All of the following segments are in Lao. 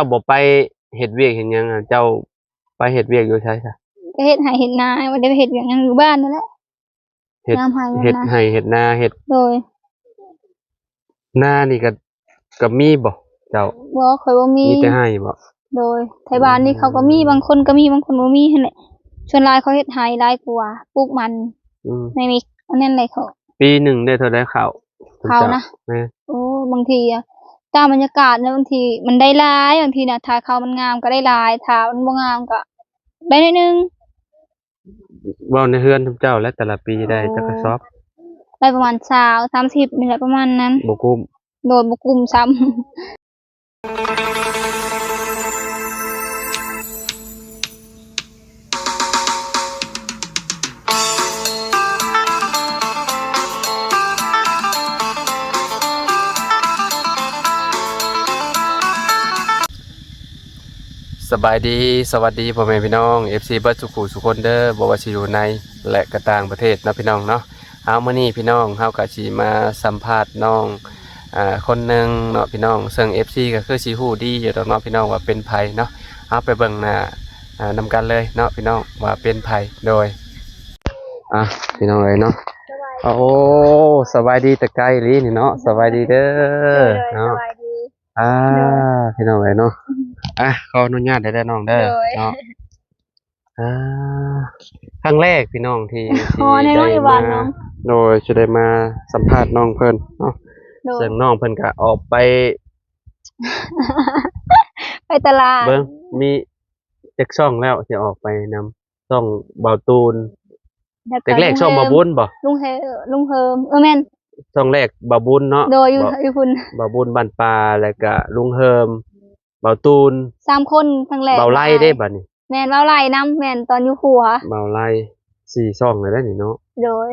ຈົ້າບໍ່ໄປເຮັດວຽກເຮັດຫຍັງ ເຈົ້າໄປເຮັດວຽກຢູ່ໃສຊະ? ໄປເຮັດໄຮ່ເຮັດນາ ບໍ່ໄດ້ໄປເຮັດວຽກຫຍັງ ຢູ່ບ້ານນີ້ແຫຼະ. ເຮັດ ຍາມໄຮ່ຍາມນາ ເຮັດໄຮ່ເຮັດນາ ເຮັດ ໂດຍ ນານີ້ກໍ ກໍມີບໍ່ເຈົ້າ? ບໍ່ ຂ້ອຍບໍ່ມີ ມີແຕ່ໄຮ່ບໍ່? ໂດຍ ໄທບ້ານນີ້ເຂົາກໍມີ ບາງຄົນກໍມີ ບາງຄົນບໍ່ມີຫັ້ນແຫຼະ. ສ່ວນຫຼາຍເຂົາເຮັດໄຮ່ຫຼາຍກວ່າ ປູກມັນ ອືມ ໃນນີ້ ອັນນັ້ນແຫຼະເຂົາ. ປີໜຶ່ງໄດ້ເທົ່າໃດເຂົ້າ? ເຂົ້ານະ ແມ່ນ ໂອ້ ບາງທີອະ ຕາມບັນຍາກາດນະ ບາງທີມັນໄດ້ຫຼາຍ ບາງທີນະ ຖ້າເຂົ້າມັນງາມກໍໄດ້ຫຼາຍ ຖ້າມັນບໍ່ງາມກໍໄດ້ໜ້ອຍໜຶ່ງ. ເວົ້າໃນເຮືອນເຈົ້າແຫຼະ ແຕ່ລະປີໄດ້ຈັກກະສອບ? ໄດ້ປະມານຊາວ ສາມສິບນີ້ແຫຼະ ປະມານນັ້ນ ບໍ່ກຸ້ມ ໂດຍ ບໍ່ກຸ້ມຊ້ຳ. ສະບາຍດີ ສະຫວັດດີພໍ່ແມ່ພີ່ນ້ອງ ເອັຟຊີ ເບິດສູ່ຜູ້ສູ່ຄົນເດີ ບໍ່ວ່າຊິຢູ່ໃນ ແລະ ກະຕ່າງປະເທດເນາະພີ່ນ້ອງເນາະ. ເອົາ ມື້ນີ້ພີ່ນ້ອງ ເຮົາກະຊິມາສຳພາດນ້ອງ ອ່າ ຄົນໜຶ່ງເນາະພີ່ນ້ອງ ເຊິ່ງ ເອັຟຊີ ກະຄືຊິຮູ້ດີຢູ່ດອກເນາະພີ່ນ້ອງວ່າເປັນໃຜເນາະ. ເຮົາໄປເບິ່ງໜ້າ ອ່າ ນຳກັນເລີຍເນາະພີ່ນ້ອງ ວ່າເປັນໃຜ. ໂດຍ ອ່າ ພີ່ນ້ອງເອີຍເນາະ ໂອ້ ສະບາຍດີແຕ່ໄກອີ່ຫຼີນີ້ເນາະ ສະບາຍດີເດີ ໂດຍ ເນາະ ສະບາຍດີ. ອ່າ ໂດຍ ພີ່ນ້ອງເອີຍເນາະ ອ່າ ຂໍອະນຸຍາດເດີນ້ອງເດີ ໂດຍ ເນາະ. ອ່າ ຄັ້ງແລກພີ່ນ້ອງທີ່ ທີ່ ອໍ ໄດ້ມາ ໂດຍ ຊິໄດ້ມາສຳພາດນ້ອງເພິ່ນເນາະ ໂດຍ ເຊິ່ງນ້ອງເພິ່ນກະອອກໄປ ໄປຕະຫຼາດ ເບິ່ງ ມີຈັກຊ່ອງແລ້ວທີ່ອອກໄປນຳ ຊ່ອງບ່າວຕູນ ແລະ ແລກໆ ຊ່ອງບ່າວບຸນບໍ່? ລຸງເຮີ ລຸງເຮີມ ເອີ ແມ່ນ ຊ່ອງແລກບ່າວບຸນເນາະ ໂດຍ ຢູ່ ຢູ່ພຸ້ນ ບ່າວບຸນບ້ານປ່າ ແລ້ວກະລຸງເຮີມ ບ່າວຕູນ ສາມຄົນຄັ້ງແລກ ບ່າວໄລເດ້ບາດນີ້ ແມ່ນ ບ່າວໄລນຳ ແມ່ນ ຕອນຢູ່ຂົວ ບ່າວໄລ ສີ່ຊ່ອງແລ້ວເດ້ນີ້ເນາະ ໂດຍ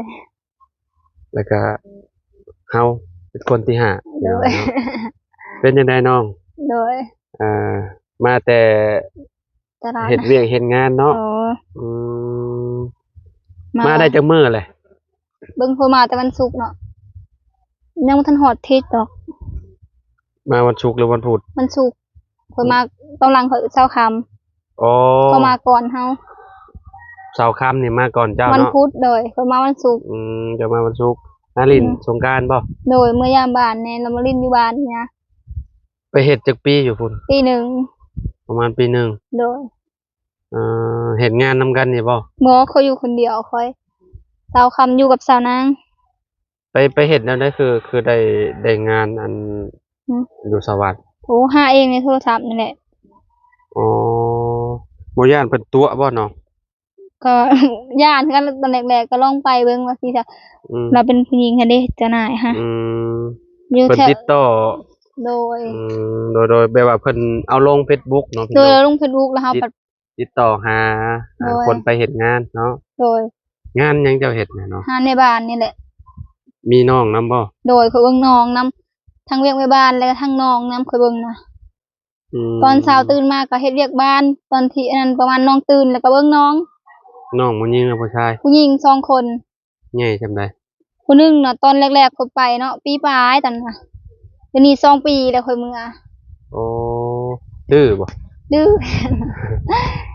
ແລ້ວກະເຮົາເປັນຄົນທີຫ້າ ໂດຍ ເນາະ ເປັນຈັ່ງໃດນ້ອງ? ໂດຍ ອ່າ ມາແຕ່ຕະຫຼາດ ເຮັດວຽກເຮັດງານເນາະ ໂອ້ ອືມ ມາ ມາໄດ້ຈັກມື້ແຫຼະ? ເບິ່ງ ຂ້ອຍມາແຕ່ວັນສຸກເນາະ ຍັງບໍ່ທັນຮອດທິດດອກ ມາວັນສຸກ ຫຼື ວັນພຸດ? ວັນສຸກ ຂ້ອຍມາຕອນຫຼັງເຊົ້າຄ່ຳ ອໍ ຂ້ອຍມາກ່ອນເຮົາ ເຊົ້າຄ່ຳນີ້ມາກ່ອນເຈົ້າເນາະ ວັນພຸດ ໂດຍ ຂ້ອຍມາວັນສຸກ ອືມ ເຈົ້າມາວັນສຸກ ມາຫຼິ້ນ ອືມ ສົງການບໍ່? ໂດຍ ເມືອຍາມບ້ານແດ່ ແລ້ວມາຫຼິ້ນຢູ່ບ້ານນີ້ນະ ໄປເຮັດຈັກປີຢູ່ພຸ້ນ? ປີໜຶ່ງ ປະມານປີໜຶ່ງ ໂດຍ ເອີ ເຮັດງານນຳກັນນີ້ບໍ່? ບໍ່ ຂ້ອຍຢູ່ຄົນດຽວ ຂ້ອຍ ເຊົ້າຄ່ຳຢູ່ກັບສາວນາງ ໄປ ໄປເຮັດແນວໃດ ຄື ຄືໄດ້ ໄດ້ງານອັນ ຫືມ ຢູ່ສະຫວັດ? ໂອ້ ຫາເອງໃນໂທລະສັບນີ້ແຫຼະ ອໍ ບໍ່ຢ້ານເພິ່ນຕົວະບໍ່ນ້ອງ? ກໍຢ້ານຄືກັນ ຕອນແລກໆ ກໍລອງໄປເບິ່ງວ່າຊິຊະ ອືມ ລາວເປັນຜູ້ຍິງຫັ້ນເດ້ ເຈົ້ານາຍຮະ ອືມ ຢູ່ແຖວ ເພິ່ນຕິດຕໍ່ ໂດຍ ອືມ ໂດຍ ໂດຍ ແບບວ່າເພິ່ນເອົາລົງເຟສບຸກເນາະ ໂດຍ ເອົາລົງເຟສບຸກ ແລ້ວເຮົາ ຕິດ ຕິດຕໍ່ຫາ ໂດຍ ຄົນໄປເຮັດງານເນາະ ໂດຍ ງານຫຍັງເຈົ້າເຮັດນະນ້ອງ? ງານແມ່ບ້ານນີ້ແຫຼະ ມີນ້ອງນຳບໍ່? ໂດຍ ຂ້ອຍເບິ່ງນ້ອງນຳ ທັງວຽກແມ່ບ້ານ ແລ້ວກໍທັງນ້ອງນຳ ຂ້ອຍເບິ່ງນະ ອືມ ຕອນເຊົ້າຕື່ນມາກໍເຮັດວຽກບ້ານ ຕອນທີ່ອັນນັ້ນປະມານນ້ອງຕື່ນ ແລ້ວກໍເບິ່ງນ້ອງ ນ້ອງຜູ້ຍິງ ຫຼື ຜູ້ຊາຍ? ຜູ້ຍິງສອງຄົນ ໃຫຍ່ສ່ຳໃດ? ຜູ້ໜຶ່ງນະ ຕອນແລກໆ ຂ້ອຍໄປເນາະ ປີປາຍຕອນນັ້ນນະ ດຽວນີ້ສອງປີແລ້ວຂ້ອຍເມືອ ໂອ້ ດື້ບໍ່? ດື້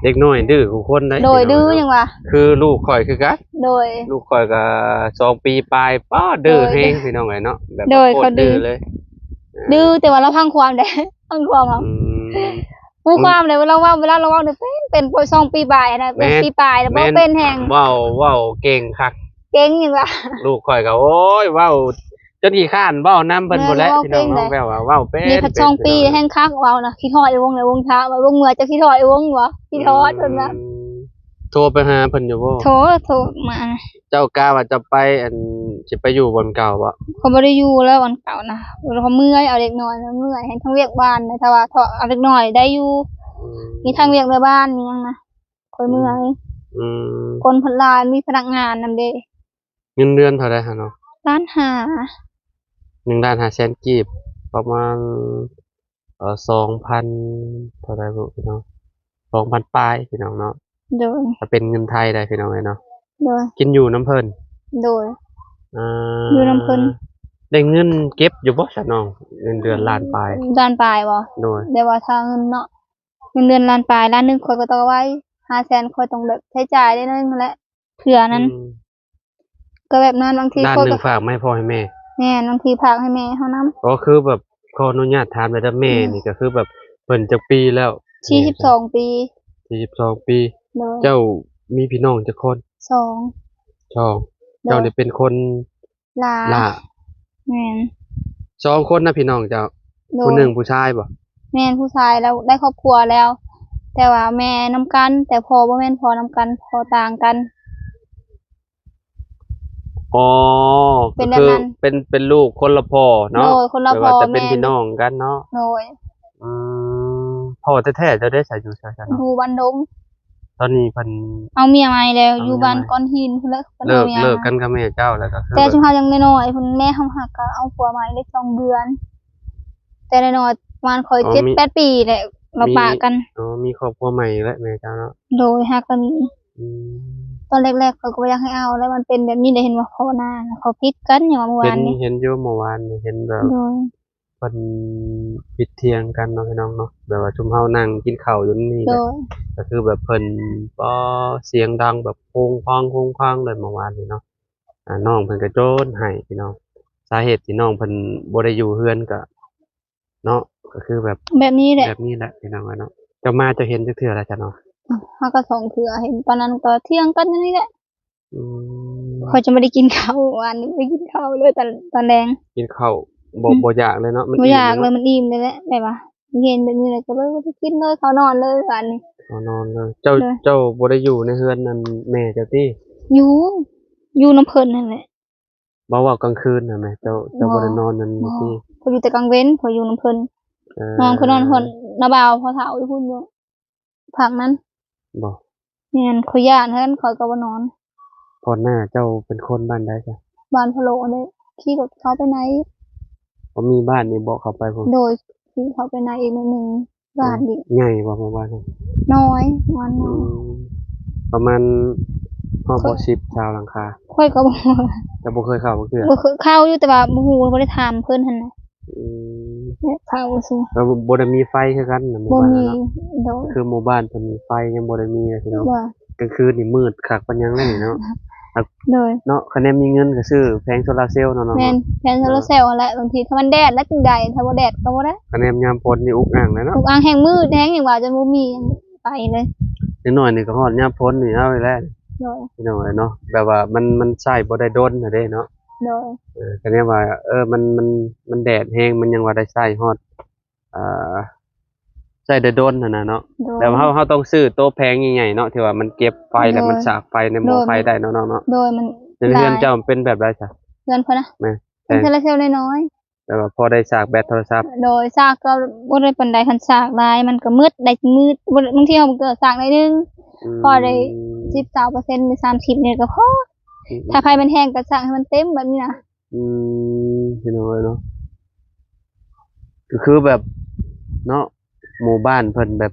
ເດັກນ້ອຍດື້ກວ່າຄົນໃດ ໂດຍ ດື້ຫຍັງວະ ຄືລູກຂ້ອຍຄືກັນ ໂດຍ ລູກຂ້ອຍກໍສອງປີປາຍ ປ້າ ດື້ແຮງ ໂດຍ ພີ່ນ້ອງເອີຍເນາະ ແບບ ໂດຍ ໂຄດ ເຂົາດື້ ດື້ເລີຍ ດື້ ແຕ່ວ່າລາວຟັງຄວາມເດ້ ຟັງຄວາມເຮົາ ອືມ ຮູ້ຄວາມເດ້ ເວລາເວົ້າ ເວລາລາວເວົ້ານີ້ເປັນ ເປັນ ສອງປີປາຍນະ ແມ່ນ ປີປາຍແລ້ວ ແມ່ນ ເວົ້າເກັ່ງແຮງ ເວົ້າ ເວົ້າເກັ່ງຄັກ ເກັ່ງຫຍັງວະ ລູກຂ້ອຍກໍ ໂອ້ຍ ເວົ້າຈົນຂີ້ຄ້ານເວົ້ານຳເພິ່ນພຸ້ນແຫຼະ ເວົ້າເກັ່ງ ພີ່ນ້ອງເນາະ ແບບວ່າເວົ້າເປັນ ນີ້ພັດສອງປີແຮງຄັກເວົ້ານະ ຄິດຮອດໄອ້ວົງ ໄອ້ວົງຖາມວ່າ ເບິ່ງເມື່ອຈະຄິດຮອດໄອ້ວົງບໍ່ ຄິດຮອດເພິ່ນວ່າ ອືມ ໂທໄປຫາເພິ່ນຢູ່ບໍ່? ໂທ ໂທມາ ເຈົ້າກະວ່າຈະໄປ ອັນ ຊິໄປຢູ່ບ່ອນເກົ່າບໍ່? ຂ້ອຍບໍ່ໄດ້ຢູ່ແລ້ວບ່ອນເກົ່ານະ ຂ້ອຍເມື່ອຍ ເອົາເດັກນ້ອຍ ເມື່ອຍ ເຮັດທັງວຽກບ້ານ ຖ້າວ່າເອົາເດັກນ້ອຍໄດ້ຢູ່ ອືມ ມີທັງວຽກແມ່ບ້ານ ມີຫຍັງນະ ຂ້ອຍເມື່ອຍ ອືມ ຄົນເພິ່ນຫຼາຍ ມີພະນັກງານນຳເດ້ ເງິນເດືອນເທົ່າໃດຫະນ້ອງ? ລ້ານຫ້າ ໜຶ່ງລ້ານຫ້າແສນກີບ ປະມານ ເອີ ສອງພັນ ເທົ່າໃດບຸພີ່ນ້ອງ ສອງພັນປາຍພີ່ນ້ອງເນາະ ໂດຍ ຖ້າເປັນເງິນໄທໄດ໋ພີ່ນ້ອງເອີຍເນາະ ໂດຍ ກິນຢູ່ນຳເພິ່ນ ໂດຍ ອ່າ ຢູ່ນຳເພິ່ນ ໄດ້ເງິນເກັບຢູ່ບໍ່ຊະນ້ອງ? ເງິນເດືອນລ້ານປາຍ. ລ້ານປາຍບໍ່? ໂດຍ. ແຕ່ວ່າຖ້າເງິນເນາະ ເງິນເດືອນລ້ານປາຍ ລ້ານໜຶ່ງຂ້ອຍກໍຕ້ອງເອົາໄວ້ ຫ້າແສນ ຂ້ອຍຕ້ອງແບບໃຊ້ຈ່າຍໄດ້ໜ້ອຍໜຶ່ງແຫຼະ ເທື່ອນັ້ນ. ອືມ ກໍແບບນັ້ນ ບາງທີຂ້ອຍກໍ ລ້ານໜຶ່ງຝາກມາໃຫ້ພໍ່ໃຫ້ແມ່. ແມ່ນ ບາງທີຝາກໃຫ້ແມ່ເຮົານຳ. ກໍຄືແບບ ຂໍອະນຸຍາດຖາມແດ່ເດີ ແມ່ ອືມ ນີ້ກໍຄືແບບ ເພິ່ນຈັກປີແລ້ວ? ສີ່ສິບສອງປີ. ສີ່ສິບສອງປີ. ໂດຍ. ເຈົ້າມີພີ່ນ້ອງຈັກຄົນ? ສອງ. ສອງ. ໂດຍ. ເຈົ້ານີ້ເປັນຄົນ ຫຼ້າ. ຫຼ້າ. ແມ່ນ. ສອງຄົນນະພີ່ນ້ອງເຈົ້າ? ໂດຍ. ຜູ້ໜຶ່ງຜູ້ຊາຍບໍ່? ແມ່ນ ຜູ້ຊາຍ ແລ້ວໄດ້ຄອບຄົວແລ້ວ ແຕ່ວ່າແມ່ນຳກັນ ແຕ່ພໍ່ບໍ່ແມ່ນພໍ່ນຳກັນ ພໍ່ຕ່າງກັນ. ອໍ ເປັນແບບນັ້ນ ກໍຄືເປັນ ເປັນລູກຄົນລະພໍ່ເນາະ. ໂດຍ ຄົນລະພໍ່ ແມ່ນ ແຕ່ວ່າຈະເປັນພີ່ນ້ອງກັນເນາະ. ໂດຍ. ອືມ ພໍ່ແທ້ໆເຈົ້າເດ້ ໃສ ຢູ່ໃສຊະເນາະ? ຢູ່ບ້ານດົງ. ຕອນນີ້ເພິ່ນເອົາເມຍໃໝ່ແລ້ວ ເອົາເມຍໃໝ່ ຢູ່ບ້ານກ້ອນຫີນພຸ້ນແຫຼະ. ເລີກ ເລີກກັນກັບແມ່ເຈົ້າແລ້ວກໍຄື ແຕ່ຊຸມເຮົາຍັງນ້ອຍໆພຸ້ນ ແມ່ເຮົາຫາກກໍເອົາຜົວໃໝ່ໄດ້ສອງເດືອນ ແຕ່ນ້ອຍໆ ປະມານຂ້ອຍ ອໍ ເຈັດ ມີ ແປດປີແຫຼະ ລາວປະກັນ. ອໍ ມີຄອບຄົວໃໝ່ແລ້ວແມ່ເຈົ້າເນາະ? ໂດຍ ຫາກກໍມີ. ອືມ ຕອນແລກໆ ເຂົາກໍບໍ່ຢາກໃຫ້ເອົາ ແລ້ວມັນເປັນແບບນີ້ ໄດ້ເຫັນວ່າພໍໜ້າເຂົາຜິດກັນຫຍັງວ່າມື້ວານນີ້ ເຫັນ ເຫັນຢູ່ ມື້ວານນີ້ເຫັນແບບ ໂດຍ ເພິ່ນຜິດຖຽງກັນເນາະ ພີ່ນ້ອງເນາະ. ແບບວ່າຊຸມເຮົານັ່ງກິນເຂົ້າຢູ່ນີ້ແຫຼະ ໂດຍ ກໍຄືແບບເພິ່ນ ປະ ສຽງດັງແບບໂຄງຄວາງໂຄງຄວາງເລີຍມື້ວານນີ້ເນາະ. ອາ ນ້ອງເພິ່ນກໍຈົນໄຫ້ພີ່ນ້ອງ ສາເຫດທີ່ນ້ອງເພິ່ນບໍ່ໄດ້ຢູ່ເຮືອນກໍ ເນາະ ກໍຄືແບບ ແບບນີ້ແຫຼະ ແບບນີ້ແຫຼະພີ່ນ້ອງເອີຍເນາະ. ເຈົ້າມາເຈົ້າເຫັນຈັກເທື່ອແລ້ວຊະນ້ອງ? ເຮົາກໍສອງເທື່ອ ເຫັນຕອນນັ້ນກໍຖຽງກັນຢູ່ນີ້ແຫຼະ. ອືມ ຂ້ອຍຈະບໍ່ໄດ້ກິນເຂົ້າ ວານນີ້ບໍ່ໄດ້ກິນເຂົ້າເລີຍຕອນ ຕອນແລງ ກິນເຂົ້າບໍ່ ອືມ ບໍ່ຢາກເລີຍເນາະ. ມັນ ບໍ່ຢາກເລີຍ ມັນອີ່ມເລີຍແຫຼະ ແບບວ່າເຫັນແບບນີ້ແລ້ວ ກໍເລີຍບໍ່ໄດ້ກິນເລີຍ ເຂົ້ານອນເລີຍວານນີ້ ເຂົ້ານອນເລີຍ. ເຈົ້າ ໂດຍ ເຈົ້າບໍ່ໄດ້ຢູ່ໃນເຮືອນນັ້ນແມ່ເຈົ້າຕິ? ຢູ່ ຢູ່ນຳເພິ່ນນັ້ນແຫຼະ. ບໍ່ ເວົ້າກາງຄືນຫັ້ນແຫຼະ ເຈົ້າ ເຈົ້າບໍ່ໄດ້ນອນນັ້ນຕິ? ບໍ່ ຂ້ອຍຢູ່ແຕ່ກາງເວັນ ຂ້ອຍຢູ່ນຳເພິ່ນ. ເອີ ນ້ອງຂ້ອຍນອນຮອດນ້າບ່າວພໍ່ເຖົ້າຢູ່ພຸ້ນຢູ່ພາກນັ້ນ. ບໍ່ ແມ່ນ ຂ້ອຍຢ້ານເຮືອນ ຂ້ອຍກໍບໍ່ນອນ. ພໍ່ໜ້າເຈົ້າເປັນຄົນບ້ານໃດຊະ? ບ້ານພະໂລເດ້ ຂີ່ລົດເຂົ້າໄປໃນ. ບໍ່ມີບ້ານນີ້ບໍ່ເຂົ້າໄປພຸ້ນ? ໂດຍ ຂີ່ເຂົ້າໄປໃນອີກໜ້ອຍໜຶ່ງ. ບ້ານນີ້ ເອີ ໃຫຍ່ບໍ່ໝູ່ບ້ານ? ນ້ອຍ ບ້ານນ້ອຍ. ອືມ ປະມານຮອດບໍ່ ສິບ ຊາວຫຼັງຄາ? ຂ້ອຍກໍບໍ່ ແຕ່ບໍ່ເຄີຍເຂົ້າຈັກເທື່ອ? ບໍ່ເຄີຍເຂົ້າຢູ່ ແຕ່ວ່າບໍ່ຮູ້ ບໍ່ໄດ້ຖາມເພິ່ນຫັ້ນນະ. ອືມ ແບບເຂົ້າຊື່ ແລ້ວບໍ່ໄດ້ມີໄຟຄືກັນນະ ໝູ່ບ້ານເນາະ? ບໍ່ມີ. ໂດຍ ຄືໝູ່ບ້ານເພິ່ນໄຟຍັງບໍ່ໄດ້ມີນະພີ່ນ້ອງ. ໂດຍ ກາງຄືນນີ້ມືດຄັກປານຫຍັງເລີຍນີ້ເນາະ. ໂດຍ ເນາະ ຄັນແນມມີເງິນກໍຊື້ແຜງໂຊລາເຊວເນາະ. ແມ່ນ ແຜງໂຊລາເຊວຫັ້ນແຫຼະ ບາງທີຖ້າມັນແດດແລ້ວຈຶ່ງໄດ້ ຖ້າບໍ່ແດດກໍບໍ່ໄດ້. ຄັນແນມຍາມຝົນນີ້ອຸກອັ່ງແລ້ວເນາະ ອຸກອັ່ງແຮງ ມືດແຮງ ຍັງວ່າຈົນບໍ່ມີໄປເລີຍ. ເດັກນ້ອຍນີ້ກໍຮອດຍາມຝົນນີ້ເອົາອີກແລ້ວ. ໂດຍ ພີ່ນ້ອງເອີຍເນາະ ແບບວ່າມັນ ມັນໃຊ້ບໍ່ໄດ້ດົນຫັ້ນເດ້ເນາະ. ໂດຍ ເອີ ຄັນແນມວ່າ ເອີ ມັນ ມັນ ມັນແດດແຮງ ມັນຍັງວ່າໄດ້ໃຊ້ຮອດ ອ່າ ໃຊ້ໄດ້ດົນຫັ້ນນະເນາະ. ໂດຍ ແບບເຮົາ ເຮົາຕ້ອງຊື້ໂຕແຜງໃຫຍ່ໆເນາະ ທີ່ວ່າມັນເກັບໄຟ ໂດຍ ແລ້ວມັນສາກໄຟໃນໝໍ້ໄຟໄດ້ເນາະນ້ອງເນາະ. ໂດຍ ມັນ ເຮືອນເຈົ້າມັນເປັນແບບໃດຊະ? ເຮືອນຂ້ອຍນະ ແມ່ນ ເປັນໂຊລາເຊວນ້ອຍໆ ແບບວ່າພໍໄດ້ສາກແບັດໂທລະສັບ. ໂດຍ ສາກກໍບໍ່ໄດ້ປານໃດ ຄັນສາກຫຼາຍມັນກໍມືດ ໄດ້ມືດ ບາງທີເຮົາກໍສາກໜ້ອຍໜຶ່ງ ອືມ ພໍໄດ້ສິບ ຊາວເປີເຊັນ ຫຼື ສາມສິບນີ້ກໍພໍ. ອືມ ຖ້າໄຟມັນແຮງກໍສາກໃຫ້ມັນເຕັມແບບນີ້ນະ. ອືມ ພີ່ນ້ອງເອີຍເນາະ ກໍຄືແບບເນາະ ໝູ່ບ້ານເພິ່ນແບບ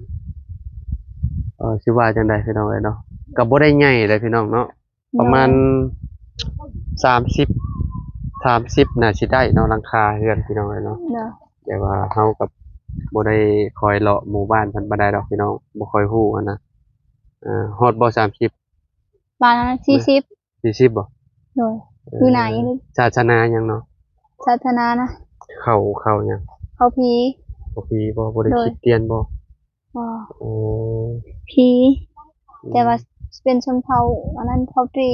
ເອີ ຊິວ່າຈັ່ງໃດພີ່ນ້ອງເອີຍເນາະ ກໍບໍ່ໄດ້ໃຫຍ່ເລີຍພີ່ນ້ອງເນາະ. ໂດຍ ປະມານສາມສິບ ສາມສິບໜ້າຊິໄດ້ເນາະ ຫຼັງຄາເຮືອນພີ່ນ້ອງເອີຍເນາະ. ໂດຍ ແຕ່ວ່າເຮົາກໍບໍ່ໄດ້ຄ່ອຍເລາະໝູ່ບ້ານເພິ່ນປານໃດດອກພີ່ນ້ອງ ບໍ່ຄ່ອຍຮູ້ຫັ້ນນະ. ເອີ ຮອດບໍ່ສາມສິບ? ປານນັ້ນ ສີ່ສິບ ສີ່ສິບບໍ່? ໂດຍ ເອີ ຢູ່ໃນ ສາສະໜາຫຍັງເນາະ? ສາສະໜານະ ເຂົ້າ ເຂົ້າຫຍັງ? ເຂົ້າຜີ. ເຂົ້າຜີບໍ່? ບໍ່ໄດ້ ໂດຍ ຄຣິດຕຽນບໍ່? ບໍ່. ໂອ້ ຜີ ອືມ ແຕ່ວ່າເປັນຊົນເຜົ່າອັນນັ້ນ ເຜົ່າຕີ.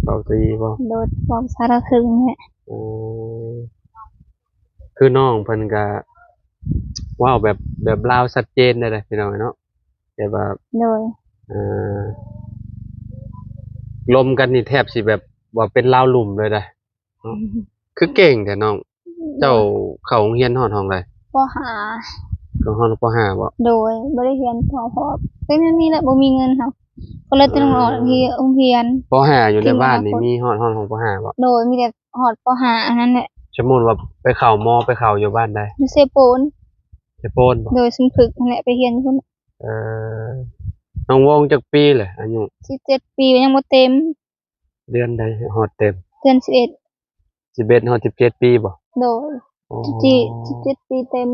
ເຜົ່າຕີບໍ່? ໂດຍ ເວົ້າພາສາລາວເຄິ່ງນີ້ແຫຼະ. ໂອ້ ຄືນ້ອງເພິ່ນກະເວົ້າແບບ ແບບລາວຊັດເຈນເລີຍເດ້ພີ່ນ້ອງເນາະ. ແບບວ່າ ໂດຍ ເອີ ລົມກັນນີ້ແທບຊິແບບວ່າເປັນລາວລຸ່ມເລີຍເດ້ເນາະ. ອືມ ຄືເກັ່ງແທ້ນ້ອງ. ໂດຍ ເຈົ້າເຂົ້າໂຮງຮຽນຮອດຫ້ອງໃດ? ປໍຫ້າ. ກໍຮອດປໍຫ້າບໍ່? ໂດຍ ບໍ່ໄດ້ຮຽນຕໍ່ ເພາະວ່າເປັນແນວນີ້ແຫຼະ ບໍ່ມີເງິນເຮົາ ກໍເລີຍແຕ່ຕ້ອງອອກ ເອີ ໂຮງຮຽນ. ປໍຫ້າຢູ່ໃນບ້ານນີ້ມີຮອດ ຮອດຫ້ອງປໍຫ້າບໍ່? ໂດຍ ມີແຕ່ຮອດປໍຫ້າອັນນັ້ນແຫຼະ. ສົມມຸດວ່າໄປເຂົ້າມໍ ໄປເຂົ້າຢູ່ບ້ານໃດ? ຢູ່ເຊໂປນ. ເຊໂປນບໍ່? ໂດຍ ສົມພຶກຫັ້ນແຫຼະ ໄປຮຽນຢູ່ພຸ້ນ. ເອີ ນ້ອງວົງຈັກປີແຫຼະ ອາຍຸ? ສິບເຈັດປີ ຍັງບໍ່ເຕັມ. ເດືອນໃດຮອດເຕັມ? ເດືອນສິບເອັດ. ສິບເອັດຮອດສິບເຈັດປີບໍ່? ໂດຍ ໂອ້ ສິບເຈັດ ສິບເຈັດປີເຕັມ.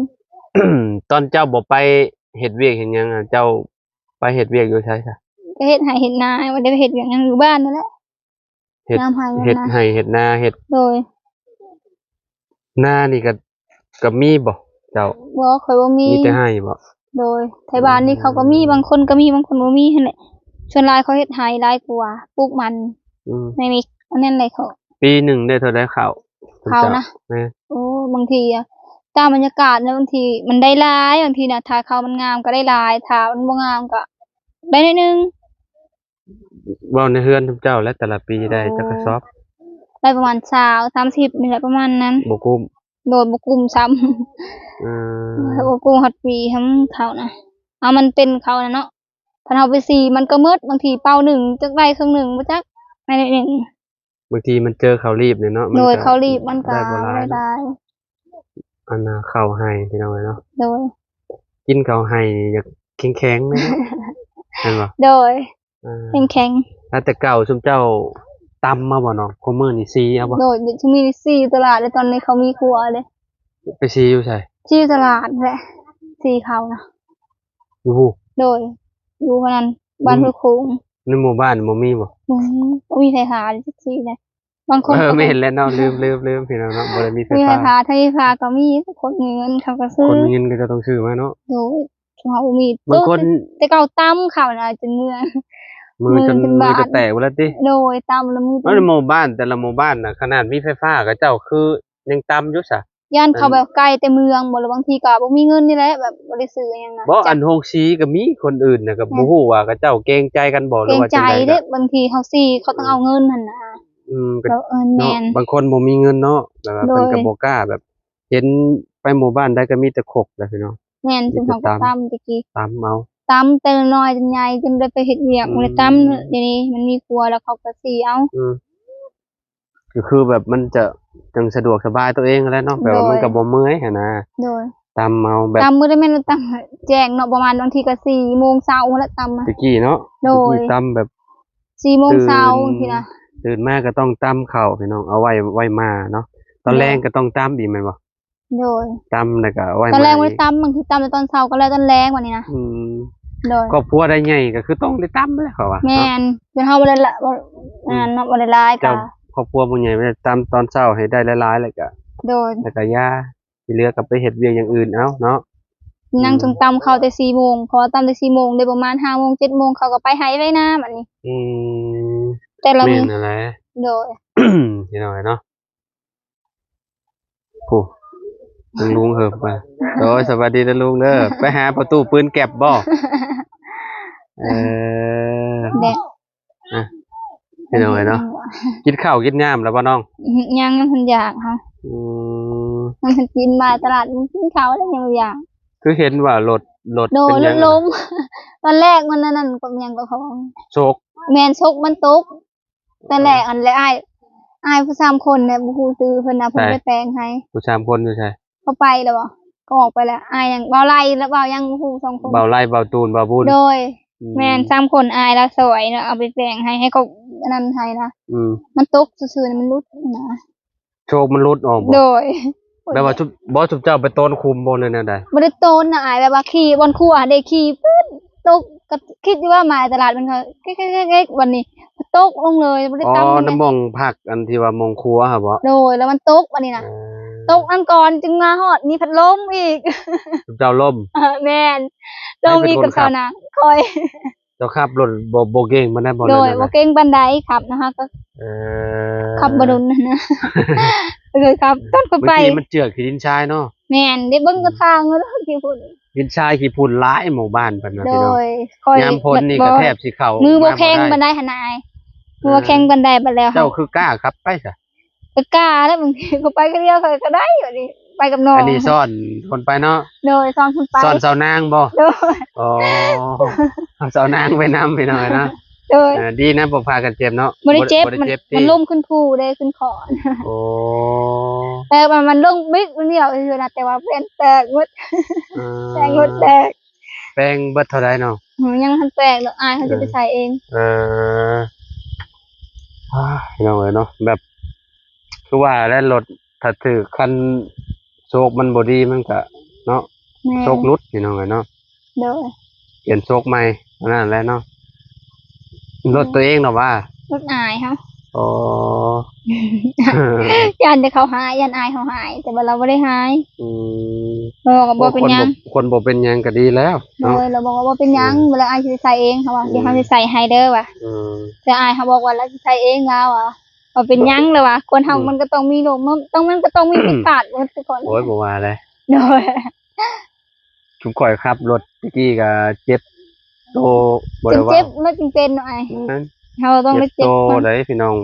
ຕອນເຈົ້າບໍ່ໄປເຮັດວຽກເຮັດຫຍັງ ເຈົ້າໄປເຮັດວຽກຢູ່ໃສຊະ? ໄປເຮັດໄຮ່ເຮັດນາ ບໍ່ໄດ້ໄປເຮັດວຽກຫຍັງ ຢູ່ບ້ານນັ້ນແຫຼະ. ເຮັດ ຍາມໄຮ່ ເຮັດນາ ເຮັດໄຮ່ເຮັດນາ ເຮັດ ໂດຍ ນານີ້ກໍ ກໍມີບໍ່ເຈົ້າ? ບໍ່ ຂ້ອຍບໍ່ມີ ມີແຕ່ໄຮ່ບໍ່? ໂດຍ ໄທບ້ານນີ້ເຂົາກໍມີ ບາງຄົນກໍມີ ບາງຄົນບໍ່ມີຫັ້ນແຫຼະ. ສ່ວນຫຼາຍເຂົາເຮັດໄຮ່ຫຼາຍກວ່າ ປູກມັນ ອືມ ໃນນີ້ ອັນນັ້ນແຫຼະເຂົາ. ປີໜຶ່ງໄດ້ເທົ່າໃດເຂົ້າ? ເຂົ້ານະ ແມ່ນ ໂອ້ ບາງທີອະ ຕາມບັນຍາກາດນະ ບາງທີມັນໄດ້ຫຼາຍ ບາງທີນະ ຖ້າເຂົ້າມັນງາມກໍໄດ້ຫຼາຍ ຖ້າມັນບໍ່ງາມກໍໄດ້ໜ້ອຍໜຶ່ງ. ເວົ້າໃນເຮືອນເຈົ້າແຫຼະ ແຕ່ລະປີໄດ້ ໂອ້ ຈັກກະສອບ? ໄດ້ປະມານຊາວ ສາມສິບນີ້ແຫຼະ ປະມານນັ້ນ ບໍ່ກຸ້ມ. ໂດຍ ບໍ່ກຸ້ມຊ້ຳ ເອີ ບໍ່ກຸ້ມຮອດປີ ທຳເຂົານະ ເອົາ ມັນເປັນເຂົານະເນາະ ຄັນເຮົາໄປສີມັນກໍໝົດ ບາງທີເປົາໜຶ່ງຈັກໄດ້ເຄິ່ງໜຶ່ງບໍ່ຈັກ ໄດ້ໜ້ອຍໜຶ່ງ. ບາງທີມັນເຈີເຂົ້າລີບເນາະ ໂດຍ ເຂົ້າລີບມັນກໍໄດ້ບໍ່ຫຼາຍ ອັນນ່າ ເຂົ້າໄຮ່ພີ່ນ້ອງເອີຍເນາະ ໂດຍ ກິນເຂົ້າໄຮ່ຢາກແຂງໆເນາະ ແມ່ນບໍ່? ໂດຍ ອ່າ ແຂງໆ. ແລ້ວແຕ່ເກົ່າຊຸມເຈົ້າຕຳມາບໍ່ນ້ອງ? ຄູ່ມື້ນີ້ສີເອົາບໍ່? ໂດຍ ຊຸມນີ້ສີຢູ່ຕະຫຼາດເດ້ ຕອນນີ້ເຂົາມີຄົວເດ້. ໄປສີຢູ່ໃສ? ສີຢູ່ຕະຫຼາດແຫຼະ ສີເຂົ້ານະ. ຢູ່ພຸ້ນ? ໂດຍ ຢູ່ຫັ້ນນັ້ນ ບ້ານຫ້ວຍໂຂງ. ໃນໝູ່ບ້ານບໍ່ມີບໍ່? ບໍ່ມີ ບໍ່ມີໃຜຫາເລີຍ ຈັກສີໃດ. ບາງຄົນ ເອີ ກໍ ແມ່ນແຫຼະເນາະ ລືມໆໆ ພີ່ນ້ອງເນາະ ບໍ່ໄດ້ມີໄຟຟ້າ ບໍ່ມີໄຟຟ້າ. ຖ້າມີໄຟຟ້າກໍມີ ຄົນມີເງິນເຂົາກໍຊື້ ຄົນມີເງິນກໍຈະຕ້ອງຊື້ມາເນາະ. ໂດຍ ເຮົາບໍ່ມີ ບາງຄົນ ແຕ່ເກົ່າຕຳເຂົ້ານະ ຈົນເມື່ອຍ ມື ມື ຈົນ ມື ຈົນແຕກໝົດແລ້ວຕິ. ໂດຍ ຕຳແລ້ວມື ແລ້ວໝູ່ບ້ານ ແຕ່ລະໝູ່ບ້ານນະ ຂະໜາດມີໄຟຟ້າ ເຂົາເຈົ້າຄືຍັງຕຳຢູ່ຊະ. ຢ້ານເຂົາ ອັນ ແບບໃກ້ແຕ່ເມືອງບໍ່ ຫຼືບາງທີກໍບໍ່ມີເງິນນີ້ແຫຼະ ແບບບໍ່ໄດ້ຊື້ຫຍັງນະ. ບໍ່ ອັນໂຮງສີກໍມີ ຄົນອື່ນນະ ກໍ ແມ່ນ ບໍ່ຮູ້ວ່າເຂົາເຈົ້າເກງໃຈກັນບໍ່ ຫຼືວ່າຈັ່ງໃດ. ເກງໃຈເດ້ ບາງທີເຮົາສີເຂົາຕ້ອງເອົາເງິນຫັ້ນນະ. ອືມ ກໍ ເອີ ແມ່ນ ບາງຄົນບໍ່ມີເງິນເນາະ ແລ້ວກໍ ໂດຍ ເພິ່ນກໍບໍ່ກ້າແບບ ເຫັນໄປໝູ່ບ້ານໃດກໍມີແຕ່ຄົກແຫຼະພີ່ນ້ອງ. ແມ່ນ ມີແຕ່ ຊຸມເຮົາກໍຕຳ ຕຳແຕ່ກີ້ ຕຳເອົາ ຕຳແຕ່ນ້ອຍຈົນໃຫຍ່ ຈົນໄດ້ໄປເຮັດວຽກ ອືມ ບໍ່ໄດ້ຕຳ. ດຽວນີ້ມັນມີຄົວແລ້ວເຂົາກໍສີເອົາ. ອືມ ກໍຄືແບບມັນຈະ ຈັ່ງສະດວກສະບາຍຕົວເອງຫັ້ນແຫຼະເນາະ ແບບວ່າ ໂດຍ ມັນກໍບໍ່ເມື່ອຍຫັ້ນນະ. ໂດຍ ຕຳເອົາແບບ ຕຳມື້ໃດແມ່ນຕຳແຈ້ງເນາະ ປະມານບາງທີກໍສີ່ໂມງເຊົ້າພຸ້ນແຫຼະຕຳ. ແຕ່ກີ້ເນາະ ໂດຍ ແຕ່ກີ້ຕຳແບບສີ່ໂມງເຊົ້າຊີ້ນະ ຕື່ນມາກໍຕ້ອງຕຳເຂົ້າພີ່ນ້ອງ ເອົາໄວ້ ໄວ້ມາເນາະ ຕອນແລງກໍຕ້ອງຕຳອີກແມ່ນບໍ່? ໂດຍ ຕຳແລ້ວກໍໄວ້ມາ ຕອນແລງບໍ່ໄດ້ຕຳ ບາງທີຕຳແຕ່ຕອນເຊົ້າກໍແລ້ວຕອນແລງບັດນີ້ນະ. ອືມ ໂດຍ ຄອບຄົວໃດໃຫຍ່ກໍຄືຕ້ອງໄດ້ຕຳແຫຼະເຂົາວ່າ. ແມ່ນ ເນາະ ເປັນເຮົາບໍ່ໄດ້ລະ ອັນນັ້ນເນາະ ບໍ່ໄດ້ຫຼາຍກໍ ເຈົ້າຄອບຄົວບໍ່ໃຫຍ່ ໄດ້ຕຳຕອນເຊົ້າໃຫ້ໄດ້ຫຼາຍໆ ແລ້ວກໍ ໂດຍ ແລ້ວກໍຢ່າ ທີ່ເຫຼືອກໍໄປເຮັດວຽກຢ່າງອື່ນເອົາເນາະ. ອືມ ນັ່ງຈົນຕຳເຂົ້າແຕ່ສີ່ໂມງ ເພາະວ່າຕຳແຕ່ສີ່ໂມງ ໄດ້ປະມານຫ້າໂມງເຈັດໂມງເຂົາກໍໄປໄຮ່ໄປນາບັດນີ້. ອືມ ແຕ່ລະ ແມ່ນຫັ້ນແຫຼະ ໂດຍ ພີ່ນ້ອງເນາະ. ຜູ້ ລຸງເຮີບມາ ໂດຍ ສະບາຍດີເດີລຸງເດີ ໄປຫາປະຕູປືນແກັບບໍ່? ເອີ ແດດ ອະ ເປັນຫຍັງເນາະ ກິນເຂົ້າກິນນ້ຳແລ້ວບໍ່ນ້ອງ? ຍັງ ຍັງບໍ່ທັນຢາກເຮົາ. ອືມ ຍັງບໍ່ທັນກິນ ມາຕະຫຼາດກິນເຂົ້າແລ້ວຍັງບໍ່ຢາກ. ຄືເຫັນວ່າລົດ ລົດ ໂດຍ ເປັນຫຍັງ ລົດລົ້ມ ຕອນແລກມັນອັນນັ້ນ ກໍຫຍັງກໍຂອງ ໂຊກ ແມ່ນ ໂຊກມັນຕົກ. ຕອນແລກອັນແລະ ອ້າຍ ອ້າຍຜູ້ສາມຄົນແຫຼະ ບໍ່ຮູ້ຊື່ເພິ່ນນະ ເພິ່ນໄປແປງໃຫ້. ຜູ້ສາມຄົນຢູ່ໃສ? ເຂົາໄປແລ້ວບໍ່? ກໍອອກໄປແລ້ວ. ອ້າຍຫຍັງ ບ່າວໄລ ແລະ ບ່າວຫຍັງ ບໍ່ຮູ້ ສອງຄົນ. ບ່າວໄລ ບ່າວຕູນ ບ່າວບຸນ. ໂດຍ ອືມ ແມ່ນ ສາມຄົນ ອ້າຍລາວຊ່ອຍເນາະ ເອົາໄປແປງໃຫ້ ໃຫ້ເຂົາອັນນັ້ນໃຫ້ນະ. ອືມ ມັນຕົກຊື່ໆ ມັນຫຼຸດນະ. ໂຊກມັນຫຼຸດອອກບໍ່? ໂດຍ ແບບວ່າຊຸມ ບໍ່ ຊຸມເຈົ້າໄປໂຕນຂຸມບໍ່ ຫຼືແນວໃດ? ບໍ່ໄດ້ໂຕນນະອ້າຍ ແບບວ່າຂີ່ບ່ອນຂົວເດ້ ຂີ່ປຶດ ຕົກ ກໍຄິດຢູ່ວ່າມາຕະຫຼາດມັນກໍເກັກໆໆ ບັດນີ້ຕົກລົງເລີຍ ບໍ່ໄດ້ຕຳ. ອໍ ນ້ຳໝ່ອງພັກ ອັນທີ່ວ່າໝ່ອງຄົວຫັ້ນບໍ? ໂດຍ ແລ້ວມັນຕົກບັດນີ້ນະ. ເອີ ຕົກນັ້ນກ່ອນ ຈຶ່ງມາຮອດ ມີພັດລົມອີກ. ເຈົ້າລົ້ມ? ເອີ ແມ່ນ ລົ້ມອີກກັບເຈົ້ານະ ຂ້ອຍ. ເຈົ້າຂັບລົດບໍ່ ບໍ່ເກັ່ງປານໃດບໍ່? ໂດຍ ເລີຍ ບໍ່ເກັ່ງປານໃດ ຂັບນະ ເຮົາກໍ ເອີ ຂັບບໍ່ດົນຫັ້ນນະ ເຄີຍຂັບ ຕອນຂ້ອຍໄປ ບາງທີມັນເຈື່ອນຂີ້ດິນຊາຍເນາະ. ແມ່ນ ໄດ້ເບິ່ງ ອືມ ກະທາງແລ້ວຂີ້ຝຸ່ນ ດິນຊາຍຂີ້ຝຸ່ນຫຼາຍໝູ່ບ້ານເພິ່ນວ່າ. ໂດຍ ພີ່ນ້ອງ ຂ້ອຍ ຍາມຝົນນີ້ກໍແທບຊິເຂົ້າ ມືບໍ່ແຂງປານໃດຫັ້ນນະອ້າຍ ມືບໍ່ແຂງປານໃດ. ບັດແລ້ວ ເຈົ້າຄືກ້າຂັບໄປຊະ? ກໍກ້າແລ້ວ ບາງທີກໍໄປຄົນດຽວຂ້ອຍກໍໄດ້ ບັດນີ້ໄປກັບນ້ອງ. ອັນນີ້ຊ້ອນຄົນໄປເນາະ? ໂດຍ ຊ້ອນຄົນໄປ. ຊ້ອນສາວນາງບໍ່? ໂດຍ ອໍ ເອົາສາວນາງໄປນຳ ພີ່ນ້ອງເອີຍເນາະ. ໂດຍ ເອີ ດີນະ ບໍ່ພາກັນເຈັບເນາະ. ບໍ່ໄດ້ເຈັບ ບໍ່ໄດ້ເຈັບ ມັນ ມັນລົ້ມຂຶ້ນພູເດ້ ຂຶ້ນຂອນ. ໂອ້ ແຕ່ວ່າມັນລົງບິກດຽວຊື່ນະ ແຕ່ວ່າແວ່ນແຕກໝົດ. ເອີ ແຕກໝົດ ແຕກ ແປງເບິດເທົ່າໃດນ້ອງ? ຍັງບໍ່ທັນແປງດອກ ອ້າຍເຂົາຈະໄປໃສ່ເອງ. ເອີ ອ້າ ພີ່ນ້ອງເອີຍເນາະ ແບບ ຄືວ່າແຫຼະ ລົດ ຖ້າຖືກ ຄັນໂຊກມັນບໍ່ດີ ມັນກະເນາະ ແມ່ນ ໂຊກຫຼຸດ ພີ່ນ້ອງເອີຍເນາະ. ໂດຍ ປ່ຽນໂຊກໃໝ່ເທົ່ານັ້ນແຫຼະເນາະ. ລົດຕົວເອງເນາະວ່າ ລົດອ້າຍເຮົາ. ອໍ ຢ້ານແຕ່ເຂົາຮ້າຍ ຢ້ານອ້າຍເຮົາຮ້າຍ ແຕ່ວ່າລາວບໍ່ໄດ້ຮ້າຍ. ອືມ ເຮົາກໍບໍ່ເປັນຫຍັງ ຄົນບໍ່ ຄົນບໍ່ເປັນຫຍັງກໍດີແລ້ວເນາະ. ໂດຍ ລາວບອກວ່າບໍ່ເປັນຫຍັງ ອືມ ເວລາອ້າຍຊິໃສ່ເອງ ເຮົາວ່າ ອືມ ດຽວເຮົາຊິໃສ່ໃຫ້ເດີວ່າ. ອືມ ແຕ່ອ້າຍເຮົາບອກວ່າລາວຊິໃສ່ເອງ ລາວວ່າ ເຮົາເປັນຫຍັງ ລາວວ່າ ຄົນເຮົາ ອືມ ມັນກໍຕ້ອງມີລົມ ມັນຕ້ອງ ມັນກໍຕ້ອງມີຜິດພາດໝົດທຸກຄົນ. ໂອ້ຍ ບໍ່ວ່າແຫຼະ. ໂດຍ ຊຸມຂ້ອຍຂັບລົດຕະກີ້ກໍເຈັບໂຕ ບໍ່ໄດ້ເວົ້າ ເຈັບ ເຈັບລົດຈຶ່ງເປັນເນາະອ້າຍ. ແມ່ນ ເຮົາຕ້ອງໄດ້ເຈັບ ເຈັບໂຕໃດພີ່ນ້ອງ